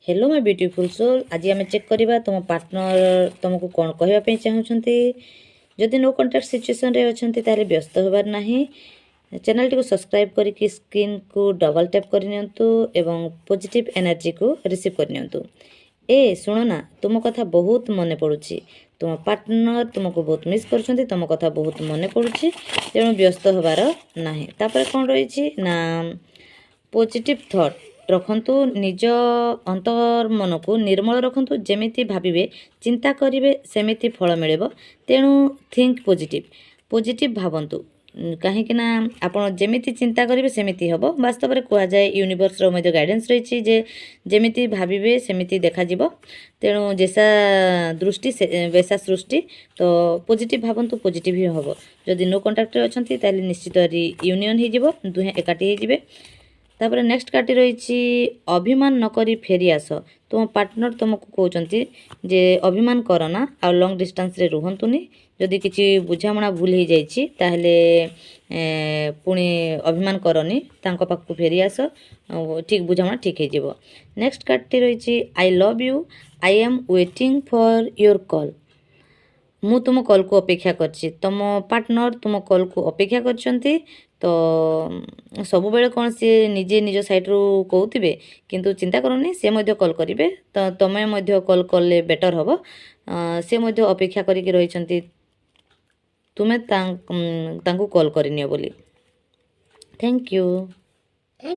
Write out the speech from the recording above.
Hello my beautiful soul, ଆଜି ଆମେ check କରିବା ତୁମ ପାର୍ଟନର ତୁମକୁ କ'ଣ କହିବା ପାଇଁ ଚାହୁଁଛନ୍ତି। ଯଦି ନୋ କଣ୍ଟାକ୍ଟ ସିଚୁଏସନ୍ରେ ଅଛନ୍ତି, ତାହେଲେ ବ୍ୟସ୍ତ ହେବାର ନାହିଁ। ଚ୍ୟାନେଲଟିକୁ ସବସ୍କ୍ରାଇବ୍ କରିକି ସ୍କ୍ରିନ୍କୁ ଡବଲ୍ ଟ୍ୟାପ୍ କରିନିଅନ୍ତୁ ଏବଂ ପଜିଟିଭ୍ ଏନର୍ଜିକୁ ରିସିଭ୍ କରିନିଅନ୍ତୁ। ଏ ଶୁଣ ନା, ତୁମ କଥା ବହୁତ ମନେ ପଡ଼ୁଛି। ତୁମ ପାର୍ଟନର ତୁମକୁ ବହୁତ ମିସ୍ କରୁଛନ୍ତି। ତୁମ କଥା ବହୁତ ମନେ ପଡ଼ୁଛି, ତେଣୁ ବ୍ୟସ୍ତ ହେବାର ନାହିଁ। ତାପରେ କ'ଣ ରହିଛି ନା, ପଜିଟିଭ୍ ଥଟ୍ ରଖନ୍ତୁ, ନିଜ ଅନ୍ତର୍ମନକୁ ନିର୍ମଳ ରଖନ୍ତୁ। ଯେମିତି ଭାବିବେ, ଚିନ୍ତା କରିବେ, ସେମିତି ଫଳ ମିଳିବ। ତେଣୁ ଥିଙ୍କ ପଜିଟିଭ୍, ପଜିଟିଭ୍ ଭାବନ୍ତୁ, କାହିଁକି ନା ଆପଣ ଯେମିତି ଚିନ୍ତା କରିବେ ସେମିତି ହେବ। ବାସ୍ତବରେ କୁହାଯାଏ, ୟୁନିଭର୍ସର ମଧ୍ୟ ଗାଇଡ଼ାନ୍ସ ରହିଛି ଯେ ଯେମିତି ଭାବିବେ ସେମିତି ଦେଖାଯିବ। ତେଣୁ जैसा दृष्टि वैसा सृष्टि। ତ ପଜିଟିଭ୍ ଭାବନ୍ତୁ, ପଜିଟିଭ୍ ହିଁ ହେବ। ଯଦି ନୋ କଣ୍ଟାକ୍ଟରେ ଅଛନ୍ତି, ତାହେଲେ ନିଶ୍ଚିତ ରିୟୁନିୟନ୍ ହେଇଯିବ, ଦୁହେଁ ଏକାଠି ହେଇଯିବେ। ତାପରେ ନେକ୍ସଟ କାର୍ଡ଼ଟି ରହିଛି, ଅଭିମାନ ନ କରି ଫେରି ଆସ। ତୁମ ପାର୍ଟନର ତୁମକୁ କହୁଛନ୍ତି ଯେ ଅଭିମାନ କର ନା ଆଉ ଲଙ୍ଗ୍ ଡିଷ୍ଟାନ୍ସରେ ରୁହନ୍ତୁନି। ଯଦି କିଛି ବୁଝାମଣା ଭୁଲ ହେଇଯାଇଛି, ତାହେଲେ ପୁଣି ଅଭିମାନ କରନି, ତାଙ୍କ ପାଖକୁ ଫେରି ଆସ, ଆଉ ଠିକ୍ ବୁଝାମଣା ଠିକ୍ ହେଇଯିବ। ନେକ୍ସଟ କାର୍ଡ଼ଟି ରହିଛି, I love you, I am waiting for your call. ମୁଁ ତୁମ କଲ୍କୁ ଅପେକ୍ଷା କରିଛି। ତୁମ ପାର୍ଟନର ତୁମ କଲ୍କୁ ଅପେକ୍ଷା କରିଛନ୍ତି। ତ ସବୁବେଳେ କ'ଣ ସିଏ ନିଜେ ନିଜ ସାଇଡ଼ରୁ କହୁଥିବେ? କିନ୍ତୁ ଚିନ୍ତା କରନି, ସେ ମଧ୍ୟ କଲ୍ କରିବେ। ତ ତୁମେ ମଧ୍ୟ କଲ୍ କଲେ ବେଟର୍ ହେବ। ସେ ମଧ୍ୟ ଅପେକ୍ଷା କରିକି ରହିଛନ୍ତି ତୁମେ ତାଙ୍କୁ କଲ୍ କରିନିଅ ବୋଲି। Thank you.